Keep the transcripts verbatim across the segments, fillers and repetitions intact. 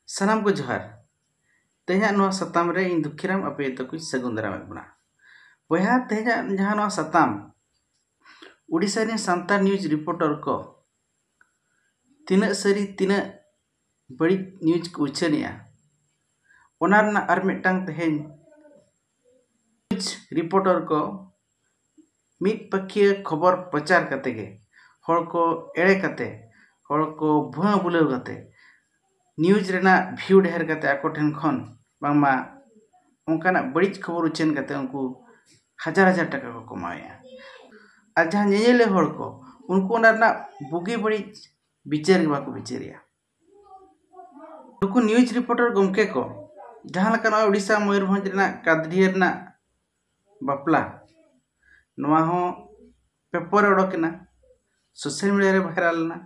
ᱥᱟᱱᱟᱢ ᱠᱚ ᱡᱚᱦᱟᱨ᱾ ᱛᱮᱦᱮᱧᱟᱜ ᱱᱚᱣᱟ ᱥᱟᱛᱟᱢ ᱨᱮ ᱤᱧ ᱫᱩᱠᱷᱤᱨᱟᱢ ᱟᱯᱮ ᱡᱚᱛᱚ ᱠᱚᱧ ᱥᱟᱹᱜᱩᱱ ᱫᱟᱨᱟᱢᱮᱫ ᱵᱚᱱᱟ᱾ ᱵᱚᱭᱦᱟ, ᱛᱮᱦᱮᱧᱟᱜ ᱡᱟᱦᱟᱸ ᱱᱚᱣᱟ ᱥᱟᱛᱟᱢ, ᱳᱰᱤᱥᱟ ᱨᱮᱱ ᱥᱟᱱᱛᱟᱲ ᱱᱤᱭᱩᱡᱽ ᱨᱤᱯᱳᱨᱴᱟᱨ ᱠᱚ ᱛᱤᱱᱟᱹᱜ ᱥᱟᱹᱨᱤ ᱛᱤᱱᱟᱹᱜ ᱵᱟᱹᱲᱤᱡ ᱱᱤᱭᱩᱡᱽ ᱠᱚ ᱩᱪᱷᱟᱹᱱᱮᱜᱼᱟ, ᱚᱱᱟ ᱨᱮᱱᱟᱜ ᱟᱨ ᱢᱤᱫᱴᱟᱝ ᱛᱮᱦᱮᱧ ᱱᱤᱭᱩᱡᱽ ᱨᱤᱯᱳᱨᱴᱟᱨ ᱠᱚ ᱢᱤᱫ ᱯᱟᱹᱠᱷᱤᱭᱟᱹ ᱠᱷᱚᱵᱚᱨ ᱯᱨᱚᱪᱟᱨ ᱠᱟᱛᱮ ᱜᱮ, ᱦᱚᱲ ᱠᱚ ᱮᱲᱮ ᱠᱟᱛᱮ, ᱦᱚᱲ ᱠᱚ ᱵᱷᱩᱣᱟᱹ ᱵᱩᱞᱟᱹᱣ ᱠᱟᱛᱮ, ᱱᱤᱭᱩᱡᱽ ᱨᱮᱱᱟᱜ ᱵᱷᱤᱭᱩ ᱰᱷᱮᱨ ᱠᱟᱛᱮ ᱟᱠᱚ ᱴᱷᱮᱱ ᱠᱷᱚᱱ ᱵᱟᱝᱢᱟ ᱚᱱᱠᱟᱱᱟᱜ ᱵᱟᱹᱲᱤᱡ ᱠᱷᱚᱵᱚᱨ ᱩᱪᱷᱟᱹᱱ ᱠᱟᱛᱮ ᱩᱱᱠᱩ ᱦᱟᱡᱟᱨ ᱦᱟᱡᱟᱨ ᱴᱟᱠᱟ ᱠᱚ ᱠᱟᱢᱟᱣᱮᱫᱼᱟ᱾ ᱟᱨ ᱡᱟᱦᱟᱸ ᱧᱮᱧᱮᱞᱤᱭᱟᱹ ᱦᱚᱲ ᱠᱚ, ᱩᱱᱠᱩ ᱚᱱᱟ ᱨᱮᱱᱟᱜ ᱵᱩᱜᱤ ᱵᱟᱹᱲᱤᱡ ᱵᱤᱪᱟᱹᱨ ᱜᱮ ᱵᱟᱠᱚ ᱵᱤᱪᱟᱹᱨᱮᱜᱼᱟ᱾ ᱱᱩᱠᱩ ᱱᱤᱭᱩᱡᱽ ᱨᱤᱯᱳᱨᱴᱟᱨ ᱜᱚᱢᱠᱮ ᱠᱚ, ᱡᱟᱦᱟᱸ ᱞᱮᱠᱟ ᱱᱚᱜᱼᱚᱭ ᱳᱰᱤᱥᱟ ᱢᱚᱭᱩᱨᱵᱷᱚᱸᱡᱽ ᱨᱮᱱᱟᱜ ᱠᱟᱫᱽᱰᱤᱦᱟᱹ ᱨᱮᱱᱟᱜ ᱵᱟᱯᱞᱟ, ᱱᱚᱣᱟ ᱦᱚᱸ ᱯᱮᱯᱟᱨ ᱨᱮ ᱚᱰᱚᱠ ᱮᱱᱟ, ᱥᱳᱥᱟᱞ ᱢᱤᱰᱤᱭᱟ ᱨᱮ ᱵᱷᱟᱭᱨᱟᱞ ᱮᱱᱟ᱾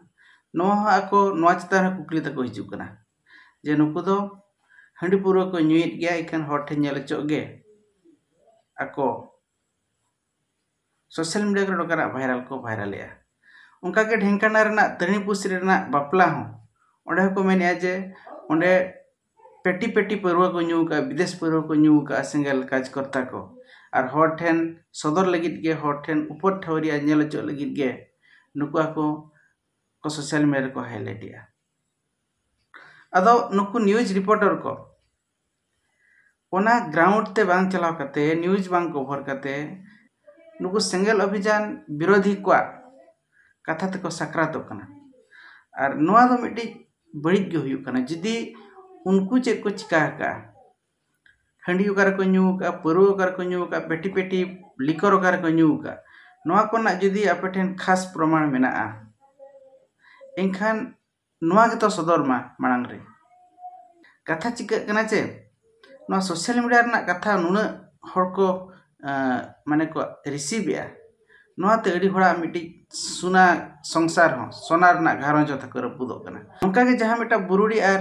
ᱱᱚᱣᱟ ᱦᱚᱸ ᱟᱠᱚ ᱱᱚᱣᱟ ᱪᱮᱛᱟᱱ ᱨᱮ ᱠᱩᱠᱞᱤ ᱛᱟᱠᱚ ᱦᱤᱡᱩᱜ ᱠᱟᱱᱟ ᱡᱮ ᱱᱩᱠᱩ ᱫᱚ ᱦᱟᱺᱰᱤ ᱯᱟᱹᱣᱨᱟᱹ ᱠᱚ ᱧᱩᱭᱮᱫ ᱜᱮᱭᱟ, ᱮᱱᱠᱷᱟᱱ ᱦᱚᱲ ᱴᱷᱮᱱ ᱧᱮᱞ ᱦᱚᱪᱚᱜ ᱜᱮ ᱟᱠᱚ ᱥᱳᱥᱟᱞ ᱢᱤᱰᱤᱭᱟ ᱠᱚᱨᱮ ᱱᱚᱝᱠᱟᱱᱟᱜ ᱵᱷᱟᱭᱨᱟᱞ ᱠᱚ ᱵᱷᱟᱭᱨᱟᱞᱮᱜᱼᱟ᱾ ᱚᱱᱠᱟᱜᱮ ᱰᱷᱮᱝᱠᱟᱱᱟ ᱨᱮᱱᱟᱜ ᱛᱟᱹᱨᱤᱯᱩᱥ ᱨᱮᱱᱟᱜ ᱵᱟᱯᱞᱟ ᱦᱚᱸ, ᱚᱸᱰᱮ ᱦᱚᱸᱠᱚ ᱢᱮᱱᱮᱜᱼᱟ ᱡᱮ ᱚᱸᱰᱮ ᱯᱮᱴᱤ ᱯᱮᱴᱤ ᱯᱟᱹᱨᱣᱟᱹ ᱠᱚ ᱧᱩ ᱟᱠᱟᱫᱼᱟ, ᱵᱤᱫᱮᱥ ᱯᱟᱹᱨᱣᱟᱹ ᱠᱚ ᱧᱩ ᱟᱠᱟᱫᱼᱟ ᱥᱮᱸᱜᱮᱞ ᱠᱟᱡᱽᱠᱚᱨᱛᱟ ᱠᱚ᱾ ᱟᱨ ᱦᱚᱲ ᱴᱷᱮᱱ ᱥᱚᱫᱚᱨ ᱞᱟᱹᱜᱤᱫ ᱜᱮ, ᱦᱚᱲ ᱴᱷᱮᱱ ᱩᱯᱚᱨ ᱴᱷᱟᱹᱣᱨᱤᱭᱟ ᱧᱮᱞ ᱦᱚᱪᱚᱜ ᱞᱟᱹᱜᱤᱫ ᱜᱮ ᱱᱩᱠᱩ ᱟᱠᱚ ᱠᱚ ᱥᱳᱥᱟᱞ ᱢᱤᱰᱤᱭᱟ ᱨᱮᱠᱚ ᱦᱟᱭᱞᱟᱭᱤᱴ ᱮᱜᱼᱟ᱾ ᱟᱫᱚ ᱱᱩᱠᱩ ᱱᱤᱭᱩᱡᱽ ᱨᱤᱯᱳᱨᱴᱟᱨ ᱠᱚ ᱚᱱᱟ ᱜᱨᱟᱣᱩᱱᱰ ᱛᱮ ᱵᱟᱝ ᱪᱟᱞᱟᱣ ᱠᱟᱛᱮ, ᱱᱤᱭᱩᱡᱽ ᱵᱟᱝ ᱠᱚᱵᱷᱟᱨ ᱠᱟᱛᱮ, ᱱᱩᱠᱩ ᱥᱮᱸᱜᱮᱞ ᱚᱵᱷᱤᱡᱟᱱ ᱵᱤᱨᱳᱫᱷᱤ ᱠᱚᱣᱟᱜ ᱠᱟᱛᱷᱟ ᱛᱮᱠᱚ ᱥᱟᱠᱨᱟᱛᱚᱜ ᱠᱟᱱᱟ᱾ ᱟᱨ ᱱᱚᱣᱟ ᱫᱚ ᱢᱤᱫᱴᱤᱡ ᱵᱟᱹᱲᱤᱡ ᱜᱮ ᱦᱩᱭᱩᱜ ᱠᱟᱱᱟ᱾ ᱡᱩᱫᱤ ᱩᱱᱠᱩ ᱪᱮᱫ ᱠᱚ ᱪᱤᱠᱟ ᱟᱠᱟᱫᱼᱟ, ᱦᱟᱺᱰᱤ ᱚᱠᱟ ᱨᱮᱠᱚ ᱧᱩ ᱟᱠᱟᱫᱼᱟ, ᱯᱟᱹᱨᱣᱟᱹ ᱚᱠᱟ ᱨᱮᱠᱚ ᱧᱩ ᱟᱠᱟᱫᱼᱟ, ᱯᱮᱴᱤ ᱯᱮᱴᱤ ᱞᱤᱠᱚᱨ ᱚᱠᱟ ᱨᱮᱠᱚ ᱧᱩ ᱟᱠᱟᱫᱼᱟ, ᱱᱚᱣᱟ ᱠᱚᱨᱮᱱᱟᱜ ᱡᱩᱫᱤ ᱟᱯᱮ ᱴᱷᱮᱱ ᱠᱷᱟᱥ ᱯᱨᱚᱢᱟᱬ ᱢᱮᱱᱟᱜᱼᱟ, ᱮᱱᱠᱷᱟᱱ ᱱᱚᱣᱟ ᱜᱮᱛᱚ ᱥᱚᱫᱚᱨ ᱢᱟ ᱢᱟᱲᱟᱝ ᱨᱮ᱾ ᱠᱟᱛᱷᱟ ᱪᱤᱠᱟᱹᱜ ᱠᱟᱱᱟ ᱪᱮ, ᱱᱚᱣᱟ ᱥᱳᱥᱟᱞ ᱢᱤᱰᱤᱭᱟ ᱨᱮᱱᱟᱜ ᱠᱟᱛᱷᱟ ᱱᱩᱱᱟᱹᱜ ᱦᱚᱲ ᱠᱚ, ᱟᱸ, ᱢᱟᱱᱮ ᱠᱚ ᱨᱤᱥᱤᱵᱷ ᱮᱜᱼᱟ, ᱱᱚᱣᱟᱛᱮ ᱟᱹᱰᱤ ᱦᱚᱲᱟᱜ ᱢᱤᱫᱴᱤᱡ ᱥᱚᱱᱟ ᱥᱚᱝᱥᱟᱨ ᱦᱚᱸ, ᱥᱚᱱᱟ ᱨᱮᱱᱟᱜ ᱜᱷᱟᱨᱚᱸᱡᱽ ᱦᱚᱸ ᱛᱟᱠᱚ ᱨᱟᱹᱯᱩᱫᱚᱜ ᱠᱟᱱᱟ᱾ ᱚᱱᱠᱟᱜᱮ ᱡᱟᱦᱟᱸ ᱢᱤᱫᱴᱟᱝ ᱵᱩᱨᱩᱰᱤ ᱟᱨ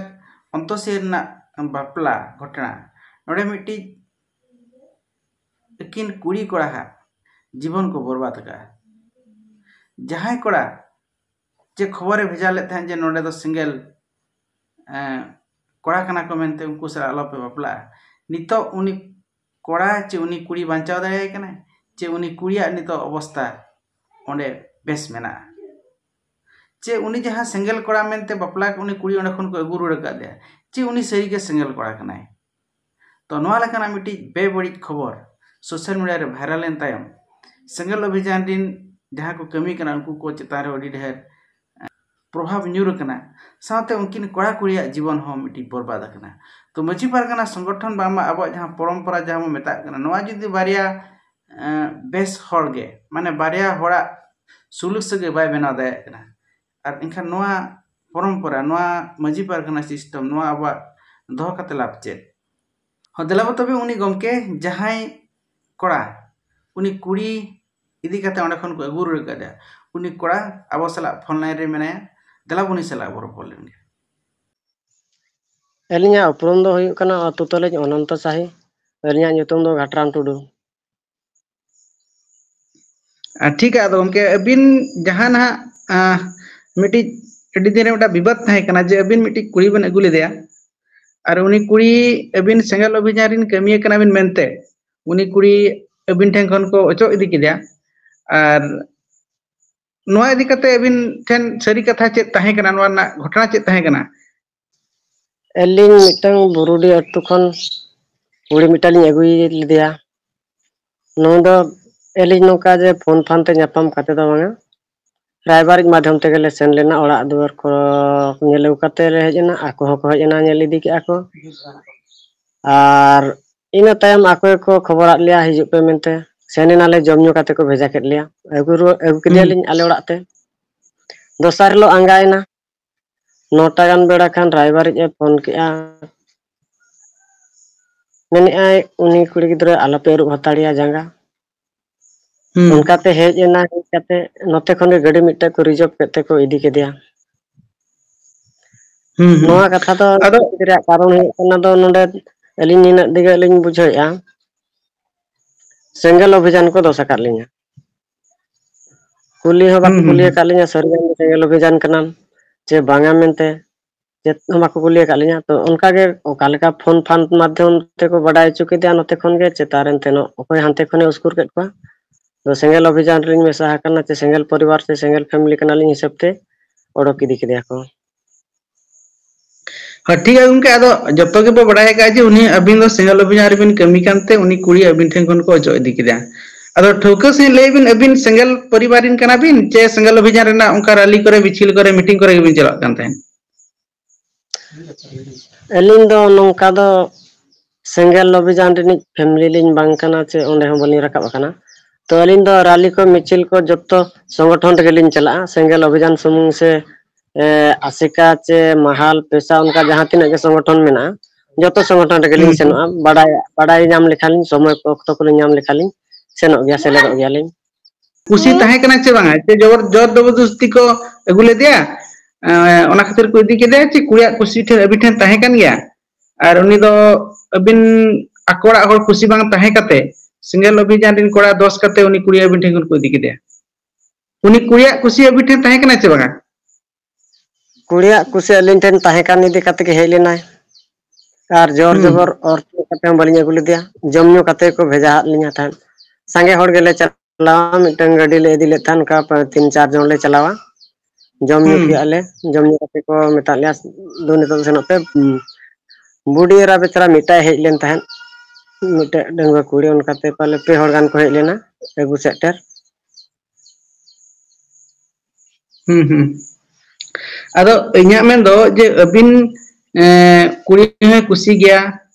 ᱚᱱᱛᱚᱥᱤᱭᱟᱹ ᱨᱮᱱᱟᱜ ᱵᱟᱯᱞᱟ ᱜᱷᱚᱴᱚᱱᱟ, ᱱᱚᱰᱮ ᱢᱤᱫᱴᱤᱡ ᱟᱹᱠᱤᱱ ᱠᱩᱲᱤ ᱠᱚᱲᱟ ᱦᱟᱜ ᱡᱤᱵᱚᱱ ᱠᱚ ᱵᱚᱨᱵᱟᱫ ᱟᱠᱟᱫᱼᱟ᱾ ᱡᱟᱦᱟᱸᱭ ᱠᱚᱲᱟ ᱡᱮ ᱠᱷᱚᱵᱚᱨᱮ ᱵᱷᱮᱡᱟ ᱞᱮᱫ ᱛᱟᱦᱮᱸᱫ ᱡᱮ ᱱᱚᱰᱮ ᱫᱚ ᱥᱮᱸᱜᱮᱞ, ᱮᱸ, ᱠᱚᱲᱟ ᱠᱟᱱᱟ ᱠᱚ ᱢᱮᱱᱛᱮ ᱩᱱᱠᱩ ᱥᱟᱞᱟᱜ ᱟᱞᱚᱯᱮ ᱵᱟᱯᱞᱟᱜᱼᱟ᱾ ᱱᱤᱛᱚᱜ ᱩᱱᱤ ᱠᱚᱲᱟ ᱪᱮ ᱩᱱᱤ ᱠᱩᱲᱤ ᱵᱟᱧᱪᱟᱣ ᱫᱟᱲᱮᱭᱟᱭ ᱠᱟᱱᱟᱭ, ᱪᱮ ᱩᱱᱤ ᱠᱩᱲᱤᱭᱟᱜ ᱱᱤᱛᱚᱜ ᱚᱵᱚᱥᱛᱟ ᱚᱸᱰᱮ ᱵᱮᱥ ᱢᱮᱱᱟᱜᱼᱟ, ᱪᱮ ᱩᱱᱤ ᱡᱟᱦᱟᱸ ᱥᱮᱸᱜᱮᱞ ᱠᱚᱲᱟ ᱢᱮᱱᱛᱮ ᱵᱟᱯᱞᱟ ᱩᱱᱤ ᱠᱩᱲᱤ ᱚᱸᱰᱮ ᱠᱷᱚᱱ ᱠᱚ ᱟᱹᱜᱩ ᱨᱩᱣᱟᱹᱲ ᱟᱠᱟᱫᱮᱭᱟ, ᱪᱮ ᱩᱱᱤ ᱥᱟᱹᱨᱤᱜᱮ ᱥᱮᱸᱜᱮᱞ ᱠᱚᱲᱟ ᱠᱟᱱᱟᱭ᱾ ᱛᱚ ᱱᱚᱣᱟ ᱞᱮᱠᱟᱱᱟᱜ ᱢᱤᱫᱴᱤᱡ ᱵᱮᱵᱟᱹᱲᱤᱡ ᱠᱷᱚᱵᱚᱨ ᱥᱳᱥᱟᱞ ᱢᱤᱰᱤᱭᱟ ᱨᱮ ᱵᱷᱟᱭᱨᱟᱞ ᱮᱱ ᱛᱟᱭᱚᱢ, ᱥᱮᱸᱜᱮᱞ ᱚᱵᱷᱤᱡᱟᱱ ᱨᱮᱱ ᱡᱟᱦᱟᱸ ᱠᱚ ᱠᱟᱹᱢᱤ ᱠᱟᱱᱟ ᱩᱱᱠᱩ ᱠᱚ ᱪᱮᱛᱟᱱ ᱨᱮ ᱟᱹᱰᱤ ᱰᱷᱮᱨ ᱯᱨᱚᱵᱷᱟᱵᱽ ᱧᱩᱨ ᱟᱠᱟᱱᱟ, ᱥᱟᱶᱛᱮ ᱩᱱᱠᱤᱱ ᱠᱚᱲᱟ ᱠᱩᱲᱤᱭᱟᱜ ᱡᱤᱵᱚᱱ ᱦᱚᱸ ᱢᱤᱫᱴᱤᱡ ᱵᱚᱨᱵᱟᱫ ᱟᱠᱟᱱᱟ᱾ ᱛᱚ ᱢᱟᱹᱡᱷᱤ ᱯᱟᱨᱜᱟᱱᱟ ᱥᱚᱝᱜᱚᱴᱷᱚᱱ ᱵᱟᱝᱢᱟ ᱟᱵᱚᱣᱟᱜ ᱡᱟᱦᱟᱸ ᱯᱚᱨᱚᱢᱯᱚᱨᱟ ᱡᱟᱦᱟᱸ ᱵᱚᱱ ᱢᱮᱛᱟᱜ ᱠᱟᱱᱟ, ᱱᱚᱣᱟ ᱡᱩᱫᱤ ᱵᱟᱨᱭᱟ ᱮᱸ, ᱵᱮᱥ ᱦᱚᱲ ᱜᱮ, ᱢᱟᱱᱮ ᱵᱟᱨᱭᱟ ᱦᱚᱲᱟᱜ ᱥᱩᱞᱩᱠ ᱥᱟᱹᱜᱟᱹᱭ ᱵᱟᱭ ᱵᱮᱱᱟᱣ ᱫᱟᱲᱮᱭᱟᱜ ᱠᱟᱱᱟ, ᱟᱨ ᱮᱱᱠᱷᱟᱱ ᱱᱚᱣᱟ ᱯᱚᱨᱚᱢᱯᱚᱨᱟ, ᱱᱚᱣᱟ ᱢᱟᱹᱡᱷᱤ ᱯᱟᱨᱜᱟᱱᱟ ᱥᱤᱥᱴᱮᱢ, ᱱᱚᱣᱟ ᱟᱵᱚᱣᱟᱜ ᱫᱚᱦᱚ ᱠᱟᱛᱮ ᱞᱟᱵᱷ ᱪᱮᱫ? ᱦᱚᱸ, ᱫᱮᱞᱟ ᱵᱚ ᱛᱚᱵᱮ ᱩᱱᱤ ᱜᱚᱢᱠᱮ ᱡᱟᱦᱟᱸᱭ ᱠᱚᱲᱟ, ᱩᱱᱤ ᱠᱩᱲᱤ ᱤᱫᱤ ᱠᱟᱛᱮ ᱚᱸᱰᱮ ᱠᱷᱚᱱ ᱠᱚ ᱟᱹᱜᱩ ᱨᱩᱣᱟᱹᱲ ᱠᱟᱫᱮᱭᱟ, ᱩᱱᱤ ᱠᱚᱲᱟ ᱟᱵᱚ ᱥᱟᱞᱟᱜ ᱯᱷᱳᱱ ᱞᱟᱭᱤᱱ ᱨᱮ ᱢᱮᱱᱟᱭᱟ, ᱫᱮᱞᱟ ᱵᱚ ᱩᱱᱤ ᱥᱟᱞᱟᱜ ᱵᱚ ᱨᱚᱯᱚᱲ ᱞᱮᱱ ᱜᱮ᱾ ᱟᱹᱞᱤᱧᱟᱜ ᱩᱯᱨᱩᱢ ᱫᱚ ᱦᱩᱭᱩᱜ ᱠᱟᱱᱟ ᱟᱹᱛᱩ ᱛᱟᱹᱞᱤᱧ ᱚᱱᱚᱱᱛᱚ ᱥᱟᱦᱤ᱾ ᱟᱹᱞᱤᱧᱟᱜ ᱧᱩᱛᱩᱢ ᱫᱚ ᱜᱷᱟᱴᱨᱟᱢ ᱴᱩᱰᱩ᱾ ᱟᱨ ᱴᱷᱤᱠ ᱜᱮᱭᱟ, ᱟᱫᱚ ᱜᱚᱢᱠᱮ ᱟᱹᱵᱤᱱ ᱡᱟᱦᱟᱸ ᱱᱟᱦᱟᱜ, ᱟᱸ, ᱢᱤᱫᱴᱤᱡ ᱟᱹᱰᱤ ᱫᱤᱱ ᱨᱮ ᱢᱤᱫᱴᱟᱝ ᱵᱤᱵᱟᱫ ᱛᱟᱦᱮᱸ ᱠᱟᱱᱟ ᱡᱮ ᱟᱹᱵᱤᱱ ᱢᱤᱫᱴᱤᱡ ᱠᱩᱲᱤ ᱵᱤᱱ ᱟᱹᱜᱩ ᱞᱮᱫᱮᱭᱟ, ᱟᱨ ᱩᱱᱤ ᱠᱩᱲᱤ ᱟᱹᱵᱤᱱ ᱥᱮᱸᱜᱮᱞ ᱚᱵᱷᱤᱡᱟᱱ ᱨᱮᱱ ᱠᱟᱹᱢᱤᱭᱟᱹ ᱠᱟᱱᱟ ᱵᱤᱱ ᱢᱮᱱᱛᱮ ᱩᱱᱤ ᱠᱩᱲᱤ ᱟᱹᱵᱤᱱ ᱴᱷᱮᱱ ᱠᱷᱚᱱ ᱠᱚ ᱚᱪᱚᱜ ᱤᱫᱤ ᱠᱮᱫᱮᱭᱟ᱾ ᱟᱨ ᱱᱚᱣᱟ ᱤᱫᱤ ᱠᱟᱛᱮ ᱟᱹᱵᱤᱱ ᱴᱷᱮᱱ ᱥᱟᱹᱨᱤ ᱠᱟᱛᱷᱟ ᱪᱮᱫ ᱛᱟᱦᱮᱸ ᱠᱟᱱᱟ? ᱱᱚᱣᱟ ᱨᱮᱱᱟᱜ ᱜᱷᱚᱴᱚᱱᱟ ᱪᱮᱫ ᱛᱟᱦᱮᱸ ᱠᱟᱱᱟ? ᱟᱹᱞᱤᱧ ᱢᱤᱫᱴᱟᱝ ᱵᱩᱨᱩᱰᱤ ᱟᱹᱛᱩ ᱠᱷᱚᱱ ᱠᱩᱲᱤ ᱢᱤᱫᱴᱟᱝ ᱞᱤᱧ ᱟᱹᱜᱩᱭ ᱞᱮᱫᱮᱭᱟ᱾ ᱱᱩᱭ ᱫᱚ ᱟᱹᱞᱤᱧ ᱱᱚᱝᱠᱟ ᱡᱮ ᱯᱷᱳᱱ ᱯᱷᱟᱱ ᱛᱮ ᱧᱟᱯᱟᱢ ᱠᱟᱛᱮ ᱫᱚ ᱵᱟᱝᱟ, ᱨᱟᱭᱵᱟᱨᱤᱡ ᱢᱟᱫᱽᱫᱷᱚᱢ ᱛᱮᱜᱮ ᱞᱮ ᱥᱮᱱ ᱞᱮᱱᱟ᱾ ᱚᱲᱟᱜ ᱫᱩᱣᱟᱹᱨ ᱠᱚ ᱧᱮᱞ ᱟᱹᱜᱩ ᱠᱟᱛᱮ ᱞᱮ ᱦᱮᱡ ᱮᱱᱟ, ᱟᱠᱚ ᱦᱚᱸᱠᱚ ᱦᱮᱡ ᱮᱱᱟ, ᱧᱮᱞ ᱤᱫᱤ ᱠᱮᱜᱼᱟ ᱠᱚ᱾ ᱟᱨ ᱤᱱᱟᱹ ᱛᱟᱭᱚᱢ ᱟᱠᱚ ᱜᱮᱠᱚ ᱠᱷᱚᱵᱚᱨᱟᱫ ᱞᱮᱭᱟ, "ᱦᱤᱡᱩᱜ ᱯᱮ" ᱢᱮᱱᱛᱮ᱾ ᱥᱮᱱ ᱮᱱᱟᱞᱮ, ᱡᱚᱢ ᱧᱩ ᱠᱟᱛᱮ ᱠᱚ ᱵᱷᱮᱡᱟ ᱠᱮᱫ ᱞᱮᱭᱟ, ᱟᱹᱜᱩ ᱨᱩᱣᱟᱹᱲ, ᱟᱹᱜᱩ ᱠᱮᱫᱮᱭᱟᱞᱤᱧ ᱟᱞᱮ ᱚᱲᱟᱜ ᱛᱮ᱾ ᱫᱚᱥᱟᱨ ᱦᱤᱞᱳᱜ ᱟᱸᱜᱟᱭᱮᱱᱟ, ᱱᱚᱴᱟ ᱜᱟᱱ ᱵᱮᱲᱟ ᱠᱷᱟᱱ ᱨᱟᱭᱵᱟᱨᱤᱡ ᱮ ᱯᱷᱳᱱ ᱠᱮᱜᱼᱟ, ᱢᱮᱱᱮᱫᱼᱟᱭ, "ᱩᱱᱤ ᱠᱩᱲᱤ ᱜᱤᱫᱽᱨᱟᱹ ᱟᱞᱚᱯᱮ ᱟᱹᱨᱩᱵ ᱦᱟᱛᱟᱲᱮᱭᱟ ᱡᱟᱸᱜᱟ᱾" ᱦᱩᱸ᱾ ᱚᱱᱠᱟᱛᱮ ᱦᱮᱡ ᱮᱱᱟ, ᱦᱮᱡ ᱠᱟᱛᱮ ᱱᱚᱛᱮ ᱠᱷᱚᱱ ᱜᱮ ᱜᱟᱹᱰᱤ ᱢᱤᱫᱴᱟᱝ ᱠᱚ ᱨᱤᱡᱟᱨᱵᱷ ᱠᱟᱛᱮ ᱠᱚ ᱤᱫᱤ ᱠᱮᱫᱮᱭᱟ᱾ ᱦᱩᱸ, ᱦᱩᱸ᱾ ᱱᱚᱣᱟ ᱠᱟᱛᱷᱟ ᱫᱚ ᱟᱫᱚ ᱠᱩᱥᱤ ᱨᱮᱭᱟᱜ ᱠᱟᱨᱚᱱ ᱦᱩᱭᱩᱜ ᱠᱟᱱᱟ ᱫᱚ ᱱᱚᱰᱮ ᱟᱹᱞᱤᱧ ᱱᱤᱱᱟᱹᱜ ᱫᱤᱜᱮ ᱞᱤᱧ ᱵᱩᱡᱷᱟᱹᱣᱮᱫᱼᱟ, ᱥᱮᱸᱜᱮᱞ ᱚᱵᱷᱤᱡᱟᱱ ᱠᱚ ᱫᱚᱥ ᱟᱠᱟᱫ ᱞᱤᱧᱟ᱾ ᱠᱩᱞᱤ ᱦᱚᱸ ᱵᱟᱠᱚ ᱦᱩᱸ, ᱦᱩᱸ, ᱠᱩᱞᱤ ᱦᱩᱸ᱾ ᱟᱠᱟᱫ ᱞᱤᱧᱟ, "ᱥᱟᱹᱨᱤ ᱜᱮ ᱥᱮᱸᱜᱮᱞ ᱚᱵᱷᱤᱡᱟᱱ ᱠᱟᱱᱟᱢ ᱪᱮ ᱵᱟᱝᱟ?" ᱢᱮᱱᱛᱮ᱾ ᱪᱮᱫ ᱦᱚᱸ ᱵᱟᱠᱚ ᱠᱩᱞᱤ ᱟᱠᱟᱫ ᱞᱤᱧᱟ᱾ ᱛᱚ ᱚᱱᱠᱟ ᱜᱮ ᱚᱠᱟ ᱞᱮᱠᱟ ᱯᱷᱳᱱ ᱯᱷᱟᱱ ᱢᱟᱫᱽᱫᱷᱚᱢ ᱛᱮᱠᱚ ᱵᱟᱰᱟᱭ ᱦᱚᱪᱚ ᱠᱮᱫᱮᱭᱟ ᱱᱚᱛᱮ ᱠᱷᱚᱱ ᱜᱮ, ᱪᱮᱛᱟᱱ ᱨᱮᱱ ᱛᱮᱱᱚᱜ ᱚᱠᱚᱭ ᱦᱟᱱᱛᱮ ᱠᱷᱚᱱᱮ ᱩᱥᱠᱩᱨ ᱠᱮᱫ ᱠᱚᱣᱟ᱾ ᱛᱚ ᱥᱮᱸᱜᱮᱞ ᱚᱵᱷᱤᱡᱟᱱ ᱨᱮᱞᱤᱧ ᱢᱮᱥᱟ ᱟᱠᱟᱱᱟ, ᱪᱮ ᱥᱮᱸᱜᱮᱞ ᱯᱚᱨᱤᱵᱟᱨ ᱥᱮ ᱥᱮᱸᱜᱮᱞ ᱯᱷᱮᱢᱮᱞᱤ ᱠᱟᱱᱟᱞᱤᱧ ᱦᱤᱥᱟᱹᱵ ᱛᱮ ᱚᱰᱚᱠ ᱤᱫᱤ ᱠᱮᱫᱮᱭᱟ ᱠᱚ᱾ ᱦᱳᱭ, ᱴᱷᱤᱠ ᱜᱮᱭᱟ ᱜᱚᱢᱠᱮ, ᱟᱫᱚ ᱡᱚᱛᱚ ᱜᱮᱵᱚ ᱵᱟᱲᱟᱭ ᱟᱠᱟᱫᱼᱟ ᱡᱮ ᱩᱱᱤ ᱟᱹᱵᱤᱱ ᱫᱚ ᱥᱮᱸᱜᱮᱞ ᱚᱵᱷᱤᱡᱟᱱ ᱨᱮᱵᱤᱱ ᱠᱟᱹᱢᱤ ᱠᱟᱱᱛᱮ ᱩᱱᱤ ᱠᱩᱲᱤ ᱟᱹᱵᱤᱱ ᱴᱷᱮᱱ ᱠᱷᱚᱱ ᱠᱚ ᱚᱪᱚᱜ ᱤᱫᱤ ᱠᱮᱫᱟ᱾ ᱟᱫᱚ ᱴᱷᱟᱹᱣᱠᱟᱹ ᱥᱟᱺᱦᱤᱡ ᱞᱟᱹᱭ ᱵᱤᱱ, ᱟᱹᱵᱤᱱ ᱥᱮᱸᱜᱮᱞ ᱯᱚᱨᱤᱵᱟᱨ ᱨᱮᱱ ᱠᱟᱱᱟ ᱵᱤᱱ ᱪᱮ ᱥᱮᱸᱜᱮᱞ ᱚᱵᱷᱤᱡᱟᱱ ᱨᱮᱱᱟᱜ ᱚᱱᱠᱟ ᱨᱟᱞᱤ ᱠᱚᱨᱮ, ᱢᱤᱪᱷᱤᱞ ᱠᱚᱨᱮ, ᱢᱤᱴᱤᱝ ᱠᱚᱨᱮ ᱜᱮᱵᱤᱱ ᱪᱟᱞᱟᱜ ᱠᱟᱱ ᱛᱟᱦᱮᱸᱫ? ᱟᱹᱞᱤᱧ ᱫᱚ ᱱᱚᱝᱠᱟ ᱫᱚ ᱥᱮᱸᱜᱮᱞ ᱚᱵᱷᱤᱡᱟᱱ ᱨᱤᱱᱤᱡ ᱯᱷᱮᱢᱮᱞᱤ ᱞᱤᱧ ᱵᱟᱝ ᱠᱟᱱᱟ, ᱪᱮ ᱚᱸᱰᱮ ᱦᱚᱸ ᱵᱟᱹᱞᱤᱧ ᱨᱟᱠᱟᱵ ᱟᱠᱟᱱᱟ᱾ ᱛᱚ ᱟᱹᱞᱤᱧ ᱫᱚ ᱨᱟᱞᱤ ᱠᱚ, ᱢᱤᱪᱷᱤᱞ ᱠᱚ ᱡᱚᱛᱚ ᱥᱚᱝᱜᱚᱴᱷᱚᱱ ᱨᱮᱜᱮ ᱞᱤᱧ ᱪᱟᱞᱟᱜᱼᱟ᱾ ᱥᱮᱸᱜᱮᱞ ᱚᱵᱷᱤᱡᱟᱱ ᱥᱩᱢᱩᱝ ᱥᱮ ᱮ, ᱟᱥᱮᱠᱟ ᱪᱮ ᱢᱟᱦᱟᱞ, ᱯᱮᱥᱟ, ᱚᱱᱠᱟ ᱡᱟᱦᱟᱸ ᱛᱤᱱᱟᱹᱜ ᱜᱮ ᱥᱚᱝᱜᱚᱴᱷᱚᱱ ᱢᱮᱱᱟᱜᱼᱟ, ᱡᱚᱛᱚ ᱥᱚᱝᱜᱚᱴᱷᱚᱱ ᱨᱮᱜᱮ ᱞᱤᱧ ᱦᱩᱸ, ᱦᱩᱸ᱾ ᱥᱮᱱᱚᱜᱼᱟ᱾ ᱵᱟᱰᱟᱭ, ᱵᱟᱰᱟᱭ ᱧᱟᱢ ᱞᱮᱠᱷᱟᱱ ᱞᱤᱧ, ᱥᱚᱢᱚᱭ ᱠᱚ, ᱚᱠᱛᱚ ᱠᱚᱞᱤᱧ ᱧᱟᱢ ᱞᱮᱠᱷᱟᱱ ᱞᱤᱧ ᱥᱮᱱᱚᱜ ᱜᱮᱭᱟ, ᱥᱮᱞᱮᱫᱚᱜ ᱜᱮᱭᱟᱞᱤᱧ᱾ ᱠᱩᱥᱤ ᱛᱟᱦᱮᱸ ᱠᱟᱱᱟ ᱪᱮ ᱵᱟᱝᱟ? ᱪᱮ ᱡᱚᱵᱚᱨ, ᱡᱚᱨ ᱡᱚᱵᱚᱨᱫᱚᱥᱛᱤ ᱠᱚ ᱟᱹᱜᱩ ᱞᱮᱫᱮᱭᱟ? ᱮᱸ, ᱚᱱᱟ ᱠᱷᱟᱹᱛᱤᱨ ᱠᱚ ᱤᱫᱤ ᱠᱮᱫᱮᱭᱟ ᱪᱮ ᱠᱩᱲᱤᱭᱟᱜ ᱠᱩᱥᱤ ᱴᱷᱮᱱ, ᱟᱹᱵᱤᱱ ᱴᱷᱮᱱ ᱛᱟᱦᱮᱸ ᱠᱟᱱ ᱜᱮᱭᱟ? ᱟᱨ ᱩᱱᱤ ᱫᱚ ᱟᱹᱵᱤᱱ ᱟᱠᱚ ᱚᱲᱟᱜ ᱦᱚᱲ ᱠᱩᱥᱤ ᱵᱟᱝ ᱛᱟᱦᱮᱸ ᱠᱟᱛᱮ ᱥᱮᱸᱜᱮᱞ ᱚᱵᱷᱤᱡᱟᱱ ᱨᱤᱱ ᱠᱚᱲᱟ ᱫᱚᱥ ᱠᱟᱛᱮ ᱩᱱᱤ ᱠᱩᱲᱤ ᱟᱹᱵᱤᱱ ᱴᱷᱮᱱ ᱠᱷᱚᱱ ᱠᱚ ᱤᱫᱤ ᱠᱮᱫᱮᱭᱟ? ᱩᱱᱤ ᱠᱩᱲᱤᱭᱟᱜ ᱠᱩᱥᱤ ᱟᱹᱵᱤᱱ ᱴᱷᱮᱱ ᱛᱟᱦᱮᱸ ᱠᱟᱱᱟ ᱪᱮ ᱵᱟᱝᱟ? ᱠᱩᱲᱤᱭᱟᱜ ᱠᱩᱥᱤ ᱟᱹᱞᱤᱧ ᱴᱷᱮᱱ ᱛᱟᱦᱮᱸ ᱠᱟᱱ ᱤᱫᱤ ᱠᱟᱛᱮ ᱜᱮ ᱦᱮᱡ ᱞᱮᱱᱟᱭ, ᱟᱨ ᱡᱚᱨ ᱦᱩᱸ᱾ ᱡᱚᱵᱚᱨ ᱚᱨ ᱠᱟᱛᱮ ᱦᱚᱸ ᱵᱟᱹᱞᱤᱧ ᱟᱹᱜᱩ ᱞᱮᱫᱮᱭᱟ, ᱡᱚᱢ ᱧᱩ ᱠᱟᱛᱮ ᱠᱚ ᱵᱷᱮᱡᱟ ᱟᱫ ᱞᱤᱧᱟ ᱛᱟᱦᱮᱸᱫ᱾ ᱥᱟᱸᱜᱮ ᱦᱚᱲ ᱜᱮᱞᱮ ᱪᱟᱞᱟᱣᱟ, ᱢᱤᱫᱴᱟᱝ ᱜᱟᱹᱰᱤ ᱞᱮ ᱤᱫᱤ ᱞᱮᱫ ᱛᱟᱦᱮᱸᱫ, ᱚᱱᱠᱟ ᱯᱮ-, ᱛᱤᱱ ᱪᱟᱨ ᱡᱚᱱ ᱞᱮ ᱪᱟᱞᱟᱣᱟ᱾ ᱡᱚᱢ ᱧᱩ ᱦᱩᱸ᱾ ᱠᱮᱜᱼᱟ ᱞᱮ, ᱡᱚᱢ ᱧᱩ ᱠᱟᱛᱮ ᱠᱚ ᱢᱮᱛᱟᱫ ᱞᱮᱭᱟ, "ᱫᱩ ᱱᱤᱛᱚᱜ ᱫᱚ ᱥᱮᱱᱚᱜ ᱯᱮ᱾" ᱵᱩᱰᱤ ᱮᱨᱟ ᱵᱮᱪᱟᱨᱟ ᱢᱤᱫᱴᱟᱭ ᱦᱮᱡ ᱞᱮᱱ ᱛᱟᱦᱮᱸᱫ, ᱢᱤᱫᱴᱮᱡ ᱰᱟᱺᱜᱩᱣᱟᱹ ᱠᱩᱲᱤ, ᱚᱱᱠᱟᱛᱮ ᱯᱟᱞᱮ ᱯᱮ ᱦᱚᱲ ᱜᱟᱱ ᱠᱚ ᱦᱮᱡ ᱞᱮᱱᱟ ᱟᱹᱜᱩ ᱥᱮᱴᱮᱨ᱾ ᱦᱩᱸ, ᱦᱩᱸ᱾ ᱟᱫᱚ ᱤᱧᱟᱹᱜ ᱢᱮᱱ ᱫᱚ ᱡᱮ ᱟᱹᱵᱤᱱ, ᱮᱸ, ᱠᱩᱲᱤ ᱦᱚᱸᱭ ᱠᱩᱥᱤ ᱜᱮᱭᱟ,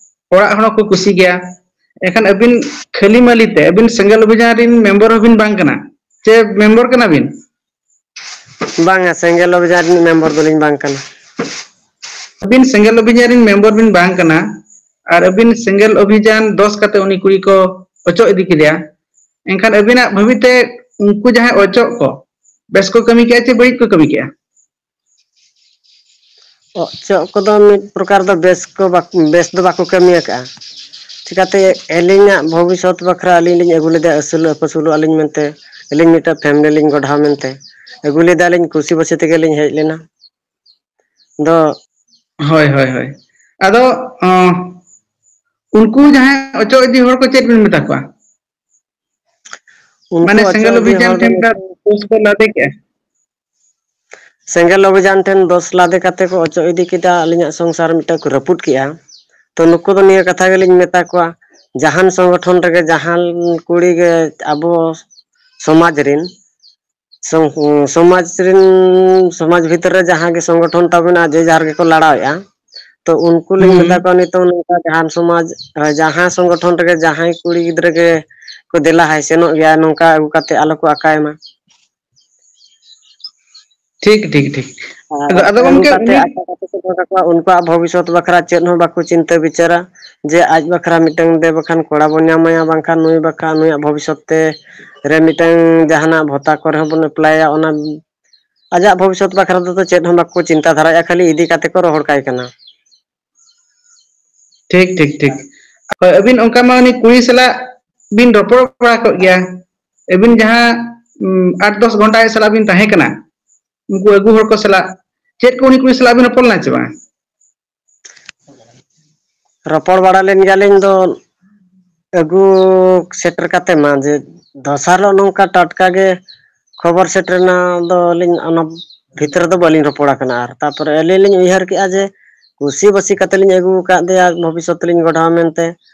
ᱚᱲᱟᱜ ᱦᱚᱲ ᱦᱚᱸᱠᱚ ᱠᱩᱥᱤ ᱜᱮᱭᱟ, ᱮᱱᱠᱷᱟᱱ ᱟᱹᱵᱤᱱ ᱠᱷᱟᱹᱞᱤ ᱢᱟᱹᱞᱤ ᱛᱮ ᱟᱹᱵᱤᱱ ᱥᱮᱸᱜᱮᱞ ᱚᱵᱷᱤᱡᱟᱱ ᱨᱤᱱ ᱢᱮᱢᱵᱚᱨ ᱦᱚᱸᱵᱤᱱ ᱵᱟᱝ ᱠᱟᱱᱟ, ᱪᱮ ᱢᱮᱢᱵᱚᱨ ᱠᱟᱱᱟ ᱵᱤᱱ? ᱵᱟᱝᱟ, ᱥᱮᱸᱜᱮᱞ ᱚᱵᱷᱤᱡᱟᱱ ᱨᱤᱱᱤᱡ ᱢᱮᱢᱵᱚᱨ ᱫᱚᱞᱤᱧ ᱵᱟᱝ ᱠᱟᱱᱟ᱾ ᱟᱹᱵᱤᱱ ᱥᱮᱸᱜᱮᱞ ᱚᱵᱷᱤᱡᱟᱱ ᱨᱤᱱ ᱢᱮᱢᱵᱚᱨ ᱵᱤᱱ ᱵᱟᱝ ᱠᱟᱱᱟ, ᱟᱨ ᱟᱹᱵᱤᱱ ᱥᱮᱸᱜᱮᱞ ᱚᱵᱷᱤᱡᱟᱱ ᱫᱚᱥ ᱠᱟᱛᱮ ᱩᱱᱤ ᱠᱩᱲᱤ ᱠᱚ ᱚᱪᱚᱜ ᱤᱫᱤ ᱠᱮᱫᱮᱭᱟ, ᱮᱱᱠᱷᱟᱱ ᱟᱹᱵᱤᱱᱟᱜ ᱵᱷᱟᱹᱵᱤ ᱛᱮ ᱩᱱᱠᱩ ᱡᱟᱦᱟᱸᱭ ᱚᱪᱚᱜ ᱠᱚ, ᱵᱮᱥ ᱠᱚ ᱠᱟᱹᱢᱤ ᱠᱮᱜᱼᱟ ᱪᱮ ᱵᱟᱹᱲᱤᱡ ᱠᱚ ᱠᱟᱹᱢᱤ ᱠᱮᱜᱼᱟ? ᱚᱪᱚᱜ ᱠᱚᱫᱚ ᱢᱤᱫ ᱯᱨᱚᱠᱟᱨ ᱫᱚ ᱵᱮᱥ ᱠᱚ ᱵᱟᱠ-, ᱵᱮᱥ ᱫᱚ ᱵᱟᱠᱚ ᱠᱟᱹᱢᱤ ᱟᱠᱟᱫᱼᱟ᱾ ᱪᱤᱠᱟᱹᱛᱮ ᱟᱹᱞᱤᱧᱟᱜ ᱵᱷᱚᱵᱤᱥᱥᱚᱛ ᱵᱟᱠᱷᱨᱟ ᱟᱹᱞᱤᱧ ᱞᱤᱧ ᱟᱹᱜᱩ ᱞᱮᱫᱟ, ᱟᱹᱥᱩᱞ ᱟᱹᱯᱟᱹᱥᱩᱞᱚᱜ ᱟᱹᱞᱤᱧ ᱢᱮᱱᱛᱮ, ᱟᱹᱞᱤᱧ ᱢᱤᱫᱴᱟᱝ ᱯᱷᱮᱢᱮᱞᱤ ᱞᱤᱧ ᱜᱚᱲᱦᱟᱣ ᱢᱮᱱᱛᱮ ᱟᱹᱜᱩ ᱞᱮᱫᱟᱞᱤᱧ, ᱠᱩᱥᱤ ᱵᱟᱹᱥᱤ ᱛᱮᱜᱮ ᱞᱤᱧ ᱦᱮᱡ ᱞᱮᱱᱟ᱾ ᱫᱚ ᱦᱳᱭ, ᱦᱳᱭ, ᱦᱳᱭ᱾ ᱟᱫᱚ, ᱚᱸ, ᱩᱱᱠᱩ ᱡᱟᱦᱟᱸᱭ ᱚᱪᱚᱜ ᱤᱫᱤ ᱦᱚᱲ ᱠᱚ ᱪᱮᱫ ᱵᱤᱱ ᱢᱮᱛᱟ ᱠᱚᱣᱟ? ᱩᱱᱠᱩ ᱢᱟᱱᱮ ᱚᱪᱚᱜ ᱥᱮᱸᱜᱮᱞ ᱤᱫᱤ ᱚᱵᱷᱤᱡᱟᱱ ᱦᱚᱲ ᱫᱚ ᱴᱷᱮᱱ ᱱᱤᱛᱚᱜ ᱫᱳᱥ ᱠᱚ ᱞᱟᱫᱮ ᱠᱮᱜᱼᱟ? ᱥᱮᱸᱜᱮᱞ ᱚᱵᱷᱤᱡᱟᱱ ᱴᱷᱮᱱ ᱫᱳᱥ ᱞᱟᱫᱮ ᱠᱟᱛᱮ ᱠᱚ ᱚᱪᱚᱜ ᱤᱫᱤ ᱠᱮᱫᱟ, ᱟᱹᱞᱤᱧᱟᱜ ᱥᱚᱝᱥᱟᱨ ᱢᱤᱫᱴᱟᱝ ᱠᱚ ᱨᱟᱹᱯᱩᱫ ᱠᱮᱜᱼᱟ᱾ ᱛᱚ, ᱱᱩᱠᱩ ᱫᱚ ᱱᱤᱭᱟᱹ ᱠᱟᱛᱷᱟ ᱜᱮᱞᱤᱧ ᱢᱮᱛᱟ ᱠᱚᱣᱟ, ᱡᱟᱦᱟᱱ ᱥᱚᱝᱜᱚᱴᱷᱚᱱ ᱨᱮᱜᱮ ᱡᱟᱦᱟᱱ ᱠᱩᱲᱤ ᱜᱮ ᱟᱵᱚ ᱥᱚᱢᱟᱡᱽ ᱨᱤᱱ, ᱥᱚᱝ-, ᱥᱚᱢᱟᱡᱽ ᱨᱤᱱ, ᱥᱚᱢᱟᱡᱽ ᱵᱷᱤᱛᱨᱤ ᱨᱮ ᱡᱟᱦᱟᱸ ᱜᱮ ᱥᱚᱝᱜᱚᱴᱷᱚᱱ ᱛᱟᱵᱚᱱᱟ, ᱡᱮ ᱡᱟᱦᱟᱸ ᱨᱮᱜᱮ ᱠᱚ ᱞᱟᱲᱟᱣᱮᱫᱼᱟ, ᱛᱚ ᱩᱱᱠᱩ ᱞᱤᱧ ᱦᱩᱸ᱾ ᱢᱮᱛᱟ ᱠᱚᱣᱟ, ᱱᱤᱛᱚᱝ ᱱᱚᱝᱠᱟ ᱡᱟᱦᱟᱱ ᱥᱚᱢᱟᱡᱽ, ᱡᱟᱦᱟᱸ ᱥᱚᱝᱜᱚᱴᱷᱚᱱ ᱨᱮᱜᱮ ᱡᱟᱦᱟᱸᱭ ᱠᱩᱲᱤ ᱜᱤᱫᱽᱨᱟᱹ ᱜᱮ ᱠᱚ ᱫᱮᱞᱟ ᱦᱟᱭ ᱥᱮᱱᱚᱜ ᱜᱮᱭᱟ, ᱱᱚᱝᱠᱟ ᱟᱹᱜᱩ ᱠᱟᱛᱮ ᱟᱞᱚ ᱠᱚ ᱟᱠᱟᱭ ᱢᱟ᱾ ᱴᱷᱤᱠ, ᱴᱷᱤᱠ, ᱴᱷᱤᱠ᱾ ᱟᱫᱚ, ᱟᱨ ᱟᱫᱚ ᱟᱹᱜᱩ ᱜᱚᱢᱠᱮ ᱠᱟᱛᱮ ᱩᱱᱤ ᱟᱠᱟ ᱠᱟᱛᱮ ᱠᱚ ᱫᱚᱦᱚ ᱠᱟᱠᱚᱣᱟ, ᱩᱱᱠᱩᱣᱟᱜ ᱵᱷᱚᱵᱤᱥᱥᱚᱛ ᱵᱟᱠᱷᱨᱟ ᱪᱮᱫ ᱦᱚᱸ ᱵᱟᱠᱚ ᱪᱤᱱᱛᱟᱹ ᱵᱤᱪᱟᱹᱨᱟ, ᱡᱮ ᱟᱡ ᱵᱟᱠᱷᱨᱟ ᱢᱤᱫᱴᱟᱝ ᱫᱮ ᱵᱟᱠᱷᱟᱱ ᱠᱚᱲᱟ ᱵᱚᱱ ᱧᱟᱢᱟᱭᱟ, ᱵᱟᱝᱠᱷᱟᱱ ᱱᱩᱭ ᱵᱟᱠᱷᱨᱟ ᱱᱩᱭᱟᱜ ᱵᱷᱚᱵᱤᱥᱥᱚᱛ ᱛᱮ ᱨᱮ ᱢᱤᱫᱴᱟᱝ ᱡᱟᱦᱟᱱᱟᱜ ᱵᱷᱚᱛᱟ ᱠᱚᱨᱮ ᱦᱚᱸ ᱵᱚᱱ ᱮᱯᱞᱟᱭᱟ, ᱚᱱᱟ ᱟᱡᱟᱜ ᱵᱷᱚᱵᱤᱥᱥᱚᱛ ᱵᱟᱠᱷᱨᱟ ᱛᱮᱫᱚ ᱪᱮᱫ ᱦᱚᱸ ᱵᱟᱠᱚ ᱪᱤᱱᱛᱟ ᱫᱷᱟᱨᱟᱭᱟ, ᱠᱷᱟᱹᱞᱤ ᱤᱫᱤ ᱠᱟᱛᱮ ᱠᱚ ᱨᱚᱦᱚᱲ ᱠᱟᱭ ᱠᱟᱱᱟ᱾ ᱴᱷᱤᱠ, ᱴᱷᱤᱠ, ᱴᱷᱤᱠ᱾ ᱦᱳᱭ, ᱟᱹᱵᱤᱱ ᱚᱱᱠᱟ ᱢᱟ ᱩᱱᱤ ᱠᱩᱲᱤ ᱥᱟᱞᱟᱜ ᱵᱤᱱ ᱨᱚᱯᱚᱲ ᱵᱟᱲᱟ ᱠᱚᱜ ᱜᱮᱭᱟ᱾ ᱟᱹᱵᱤᱱ ᱡᱟᱦᱟᱸ, ᱩᱢ, ᱟᱴ ᱫᱚᱥ ᱜᱷᱚᱱᱴᱟ ᱟᱡ ᱥᱟᱞᱟᱜ ᱵᱤᱱ ᱛᱟᱦᱮᱸ ᱠᱟᱱᱟ, ᱩᱱᱠᱩ ᱟᱹᱜᱩ ᱦᱚᱲ ᱠᱚ ᱥᱟᱞᱟᱜ, ᱪᱮᱫ ᱠᱚ ᱩᱱᱤ ᱠᱩᱲᱤ ᱥᱟᱞᱟᱜ ᱵᱤᱱ ᱨᱚᱯᱚᱲ ᱞᱮᱱᱟ ᱪᱮ ᱵᱟᱝ? ᱨᱚᱯᱚᱲ ᱵᱟᱲᱟ ᱞᱮᱱ ᱜᱮᱭᱟᱞᱤᱧ ᱫᱚ, ᱟᱹᱜᱩ ᱥᱮᱴᱮᱨ ᱠᱟᱛᱮ ᱢᱟ, ᱡᱮ ᱫᱚᱥᱟᱨ ᱦᱤᱞᱳᱜ ᱱᱚᱝᱠᱟ ᱴᱟᱴᱠᱟ ᱜᱮ ᱠᱷᱚᱵᱚᱨ ᱥᱮᱴᱮᱨᱮᱱᱟ ᱫᱚ ᱟᱹᱞᱤᱧ ᱚᱱᱟ ᱵᱷᱤᱛᱨᱤ ᱨᱮᱫᱚ ᱵᱟᱹᱞᱤᱧ ᱨᱚᱯᱚᱲ ᱟᱠᱟᱱᱟ᱾ ᱟᱨ ᱛᱟᱨᱯᱚᱨᱮ ᱟᱹᱞᱤᱧ ᱞᱤᱧ ᱩᱭᱦᱟᱹᱨ ᱠᱮᱜᱼᱟ ᱡᱮ ᱠᱩᱥᱤ ᱵᱟᱹᱥᱤ ᱠᱟᱛᱮ ᱞᱤᱧ ᱟᱹᱜᱩ ᱟᱠᱟᱫ ᱫᱮᱭᱟ, ᱵᱷᱚᱵᱤᱥᱥᱚᱛ ᱞᱤᱧ ᱜᱚᱲᱦᱟᱣᱟ ᱢᱮᱱᱛᱮ,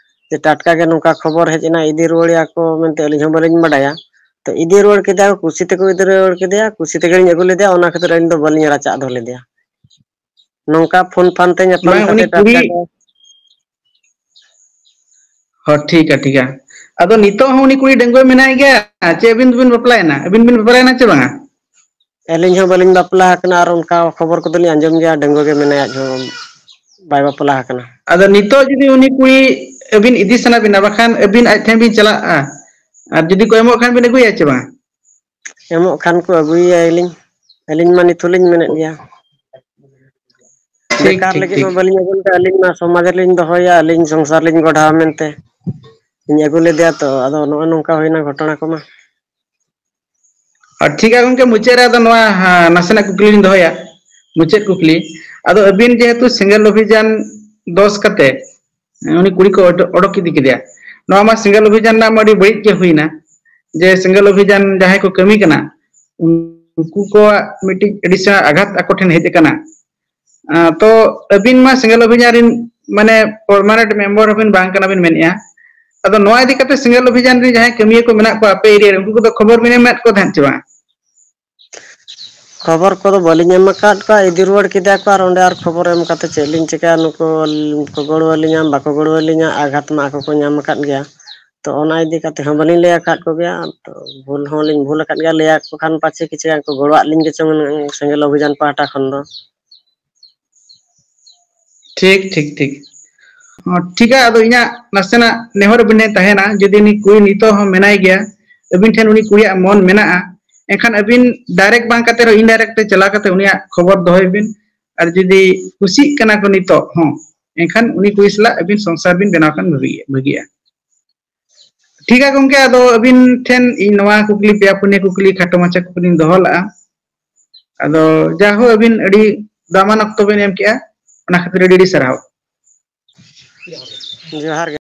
ᱡᱮ ᱴᱟᱴᱠᱟ ᱜᱮ ᱱᱚᱝᱠᱟ ᱠᱷᱚᱵᱚᱨ ᱦᱮᱡ ᱮᱱᱟ, ᱤᱫᱤ ᱨᱩᱣᱟᱹᱲᱮᱭᱟ ᱠᱚ ᱢᱮᱱᱛᱮ ᱟᱹᱞᱤᱧ ᱦᱚᱸ ᱵᱟᱹᱞᱤᱧ ᱵᱟᱰᱟᱭᱟ᱾ ᱛᱚ ᱤᱫᱤ ᱨᱩᱣᱟᱹᱲ ᱠᱮᱫᱮᱭᱟ ᱠᱚ, ᱠᱩᱥᱤ ᱛᱮᱠᱚ ᱤᱫᱤ ᱨᱩᱣᱟᱹᱲ ᱠᱮᱫᱮᱭᱟ, ᱠᱩᱥᱤ ᱛᱮᱜᱮ ᱞᱤᱧ ᱟᱹᱜᱩ ᱞᱮᱫᱮᱭᱟ, ᱚᱱᱟ ᱠᱷᱟᱹᱛᱤᱨ ᱟᱹᱞᱤᱧ ᱫᱚ ᱵᱟᱹᱞᱤᱧ ᱨᱟᱪᱟᱜ ᱫᱚᱦᱚ ᱞᱮᱫᱮᱭᱟ᱾ ᱱᱚᱝᱠᱟ ᱯᱷᱳᱱ ᱯᱷᱟᱱ ᱛᱮ ᱧᱟᱯᱟᱢ ᱵᱟᱝ, ᱩᱱᱤ ᱠᱟᱛᱮ ᱠᱩᱲᱤ ᱴᱟᱴᱠᱟ ᱜᱮ᱾ ᱦᱚᱸ, ᱴᱷᱤᱠᱟ, ᱴᱷᱤᱠᱟ᱾ ᱟᱫᱚ ᱱᱤᱛᱚᱜ ᱦᱚᱸ ᱩᱱᱤ ᱠᱩᱲᱤ ᱰᱟᱺᱜᱩᱣᱟᱹ ᱢᱮᱱᱟᱭ ᱜᱮᱭᱟ ᱪᱮ ᱟᱹᱵᱤᱱ ᱫᱚᱵᱤᱱ ᱵᱟᱯᱞᱟᱭᱮᱱᱟ? ᱟᱹᱵᱤᱱ ᱵᱤᱱ ᱵᱟᱯᱞᱟᱭᱮᱱᱟ ᱪᱮ ᱵᱟᱝᱟ? ᱟᱹᱞᱤᱧ ᱦᱚᱸ ᱵᱟᱹᱞᱤᱧ ᱵᱟᱯᱞᱟ ᱟᱠᱟᱱᱟ, ᱟᱨ ᱚᱱᱠᱟ ᱠᱷᱚᱵᱚᱨ ᱠᱚᱫᱚᱞᱤᱧ ᱟᱸᱡᱚᱢ ᱜᱮᱭᱟ, ᱰᱟᱺᱜᱩᱣᱟᱹ ᱜᱮ ᱢᱮᱱᱟᱭᱟ, ᱟᱡ ᱦᱚᱸ ᱵᱟᱭ ᱵᱟᱯᱞᱟ ᱟᱠᱟᱱᱟ᱾ ᱟᱫᱚ ᱱᱤᱛᱚᱜ ᱡᱩᱫᱤ ᱩᱱᱤ ᱠᱩᱲᱤ ᱟᱹᱵᱤᱱ ᱤᱫᱤ ᱥᱟᱱᱟ ᱵᱤᱱᱟ, ᱵᱟᱠᱷᱟᱱ ᱟᱹᱵᱤᱱ ᱟᱡ ᱴᱷᱮᱱ ᱵᱤᱱ ᱪᱟᱞᱟᱜᱼᱟ, ᱟᱨ ᱡᱩᱫᱤ ᱠᱚ ᱮᱢᱚᱜ ᱠᱷᱟᱱ ᱵᱤᱱ ᱟᱹᱜᱩᱭᱟ ᱪᱮ ᱵᱟᱝ? ᱮᱢᱚᱜ ᱠᱷᱟᱱ ᱠᱚ ᱟᱹᱜᱩᱭᱮᱭᱟᱞᱤᱧ, ᱟᱹᱞᱤᱧ ᱢᱟ ᱱᱤᱛ ᱦᱚᱸᱞᱤᱧ ᱢᱮᱱᱮᱫ ᱜᱮᱭᱟ᱾ ᱴᱷᱤᱠ, ᱵᱮᱠᱟᱨ ᱴᱷᱤᱠ, ᱞᱟᱹᱜᱤᱫ ᱴᱷᱤᱠ᱾ ᱢᱟ ᱵᱟᱹᱞᱤᱧ ᱟᱹᱜᱩ ᱞᱮᱫᱟ, ᱟᱹᱞᱤᱧ ᱢᱟ ᱥᱚᱢᱟᱡᱽ ᱨᱮᱞᱤᱧ ᱫᱚᱦᱚᱭᱟ, ᱟᱹᱞᱤᱧ ᱥᱚᱝᱥᱟᱨ ᱞᱤᱧ ᱜᱚᱲᱦᱟᱣᱟ ᱢᱮᱱᱛᱮ ᱤᱧ ᱟᱹᱜᱩ ᱞᱮᱫᱮᱭᱟ ᱛᱚ, ᱟᱫᱚ ᱱᱚᱜᱼᱚᱭ ᱱᱚᱝᱠᱟ ᱦᱩᱭᱱᱟ ᱜᱷᱚᱴᱚᱱᱟ ᱠᱚᱢᱟ᱾ ᱟᱨ ᱴᱷᱤᱠ ᱜᱮᱭᱟ ᱜᱚᱢᱠᱮ, ᱢᱩᱪᱟᱹᱫ ᱨᱮ ᱟᱫᱚ ᱱᱚᱣᱟ, ᱦᱟ, ᱱᱟᱥᱮᱱᱟᱜ ᱠᱩᱠᱞᱤ ᱞᱤᱧ ᱫᱚᱦᱚᱭᱟ, ᱢᱩᱪᱟᱹᱫ ᱠᱩᱠᱞᱤ᱾ ᱟᱫᱚ ᱟᱹᱵᱤᱱ ᱡᱮᱦᱮᱛᱩ ᱥᱮᱸᱜᱮᱞ ᱚᱵᱷᱤᱡᱟᱱ ᱫᱚᱥ ᱠᱟᱛᱮ ᱩᱱᱤ ᱠᱩᱲᱤ ᱠᱚ ᱚᱰᱚ-, ᱚᱰᱚᱠ ᱤᱫᱤ ᱠᱮᱫᱮᱭᱟ, ᱱᱚᱣᱟ ᱢᱟ ᱥᱮᱸᱜᱮᱞ ᱚᱵᱷᱤᱡᱟᱱ ᱨᱮᱱᱟᱜ ᱢᱟ ᱟᱹᱰᱤ ᱵᱟᱹᱲᱤᱡ ᱜᱮ ᱦᱩᱭᱱᱟ, ᱡᱮ ᱥᱮᱸᱜᱮᱞ ᱚᱵᱷᱤᱡᱟᱱ ᱡᱟᱦᱟᱸᱭ ᱠᱚ ᱠᱟᱹᱢᱤ ᱠᱟᱱᱟ, ᱩᱱᱠᱩ ᱠᱚᱣᱟᱜ ᱢᱤᱫᱴᱤᱡ ᱟᱹᱰᱤ ᱥᱮᱬᱟ ᱟᱜᱷᱟᱛ ᱟᱠᱚ ᱴᱷᱮᱱ ᱦᱮᱡ ᱟᱠᱟᱱᱟ᱾ ᱟᱸ, ᱛᱚ ᱟᱹᱵᱤᱱ ᱢᱟ ᱥᱮᱸᱜᱮᱞ ᱚᱵᱷᱤᱡᱟᱱ ᱨᱮᱱ ᱢᱟᱱᱮ permanent member ᱦᱚᱸᱵᱤᱱ ᱵᱟᱝ ᱠᱟᱱᱟ ᱵᱤᱱ ᱢᱮᱱᱮᱫᱼᱟ, ᱟᱫᱚ ᱱᱚᱣᱟ ᱤᱫᱤ ᱠᱟᱛᱮ ᱥᱮᱸᱜᱮᱞ ᱚᱵᱷᱤᱡᱟᱱ ᱨᱮ ᱡᱟᱦᱟᱸᱭ ᱠᱟᱹᱢᱤᱭᱟᱹ ᱠᱚ ᱢᱮᱱᱟᱜ ᱠᱚᱣᱟ ᱟᱯᱮ ᱮᱨᱤᱭᱟ ᱨᱮ, ᱩᱱᱠᱩ ᱠᱚᱫᱚ ᱠᱷᱚᱵᱚᱨ ᱵᱤᱱ ᱮᱢ ᱟᱠᱟᱫ ᱠᱚ ᱛᱟᱦᱮᱸᱫ ᱪᱮ ᱵᱟᱝ? ᱠᱷᱚᱵᱚᱨ ᱠᱚᱫᱚ ᱵᱟᱹᱞᱤᱧ ᱮᱢ ᱟᱠᱟᱫ ᱠᱚᱣᱟ, ᱤᱫᱤ ᱨᱩᱣᱟᱹᱲ ᱠᱮᱫᱟ ᱠᱚ᱾ ᱟᱨ ᱚᱸᱰᱮ ᱟᱨ ᱠᱷᱚᱵᱚᱨ ᱮᱢ ᱠᱟᱛᱮ ᱪᱮᱫ ᱞᱤᱧ ᱪᱤᱠᱟᱹᱭᱟ? ᱱᱩᱠᱩ ᱠᱚ ᱜᱚᱲᱚ ᱟᱹᱞᱤᱧᱟ, ᱵᱟᱠᱚ ᱜᱚᱲᱚ ᱟᱹᱞᱤᱧᱟ, ᱟᱜᱷᱟᱛ ᱢᱟ ᱟᱠᱚ ᱠᱚ ᱧᱟᱢ ᱟᱠᱟᱫ ᱜᱮᱭᱟ᱾ ᱛᱚ ᱚᱱᱟ ᱤᱫᱤ ᱠᱟᱛᱮ ᱦᱚᱸ ᱵᱟᱹᱞᱤᱧ ᱞᱟᱹᱭ ᱟᱠᱟᱫ ᱠᱚᱜᱮᱭᱟ᱾ ᱛᱚ ᱵᱷᱩᱞ ᱦᱚᱸᱞᱤᱧ ᱵᱷᱩᱞ ᱟᱠᱟᱫ ᱜᱮᱭᱟ, ᱞᱟᱹᱭ ᱟᱠᱚ ᱠᱷᱟᱱ ᱯᱟᱪᱮ ᱠᱤᱪᱷᱩ ᱜᱟᱱ ᱠᱚ ᱜᱚᱲᱚᱣᱟᱜ ᱞᱤᱧ ᱜᱮᱪᱚᱝ ᱥᱮᱸᱜᱮᱞ ᱚᱵᱷᱤᱡᱟᱱ ᱯᱟᱦᱴᱟ ᱠᱷᱚᱱ ᱫᱚ᱾ ᱴᱷᱤᱠ, ᱴᱷᱤᱠ, ᱴᱷᱤᱠ᱾ ᱦᱚᱸ, ᱴᱷᱤᱠᱟ, ᱟᱫᱚ ᱤᱧᱟᱹᱜ ᱱᱟᱥᱮᱱᱟᱜ ᱱᱮᱦᱚᱨ ᱟᱹᱵᱤᱱ ᱴᱷᱮᱱ ᱛᱟᱦᱮᱱᱟ, ᱡᱩᱫᱤ ᱩᱱᱤ ᱠᱩᱲᱤ ᱱᱤᱛᱚᱜ ᱦᱚᱸ ᱢᱮᱱᱟᱭ ᱜᱮᱭᱟ, ᱟᱹᱵᱤᱱ ᱴᱷᱮᱱ ᱩᱱᱤ ᱠᱩᱲᱤᱭᱟᱜ ᱢᱚᱱ ᱢᱮᱱᱟᱜᱼᱟ, ᱮᱱᱠᱷᱟᱱ ᱟᱹᱵᱤᱱ direct ᱵᱟᱝ ᱠᱟᱛᱮ ᱨᱮᱦᱚᱸ indirect ᱛᱮ ᱪᱟᱞᱟᱣ ᱠᱟᱛᱮ ᱩᱱᱤᱭᱟᱜ ᱠᱷᱚᱵᱚᱨ ᱫᱚᱦᱚᱭ ᱵᱤᱱ᱾ ᱟᱨ ᱡᱩᱫᱤ ᱠᱩᱥᱤᱜ ᱠᱟᱱᱟ ᱠᱚ ᱱᱤᱛᱚᱜ ᱦᱚᱸ, ᱮᱱᱠᱷᱟᱱ ᱩᱱᱤ ᱠᱩᱲᱤ ᱥᱟᱞᱟᱜ ᱟᱹᱵᱤᱱ ᱥᱚᱝᱥᱟᱨ ᱵᱤᱱ ᱵᱮᱱᱟᱣ ᱠᱷᱟᱱ ᱵᱷᱟᱹᱜᱤ-, ᱵᱷᱟᱹᱜᱤᱜᱼᱟ᱾ ᱴᱷᱤᱠᱟ ᱜᱚᱢᱠᱮ, ᱟᱫᱚ ᱟᱹᱵᱤᱱ ᱴᱷᱮᱱ ᱤᱧ ᱱᱚᱣᱟ ᱠᱩᱠᱞᱤ, ᱯᱮᱭᱟ ᱯᱩᱱᱭᱟᱹ ᱠᱩᱠᱞᱤ, ᱠᱷᱟᱴᱚ ᱢᱟᱪᱷᱟ ᱠᱩᱠᱞᱤᱧ ᱫᱚᱦᱚ ᱞᱟᱜᱼᱟ᱾ ᱟᱫᱚ ᱡᱟᱭᱦᱳᱠ, ᱟᱹᱵᱤᱱ ᱟᱹᱰᱤ ᱫᱟᱢᱟᱱ ᱚᱠᱛᱚ ᱵᱤᱱ ᱮᱢ ᱠᱮᱜᱼᱟ, ᱚᱱᱟ ᱠᱷᱟᱹᱛᱤᱨ ᱟᱹᱰᱤ ᱟᱹᱰᱤ ᱥᱟᱨᱦᱟᱣ᱾ ᱡᱚᱦᱟᱨ ᱜᱮ᱾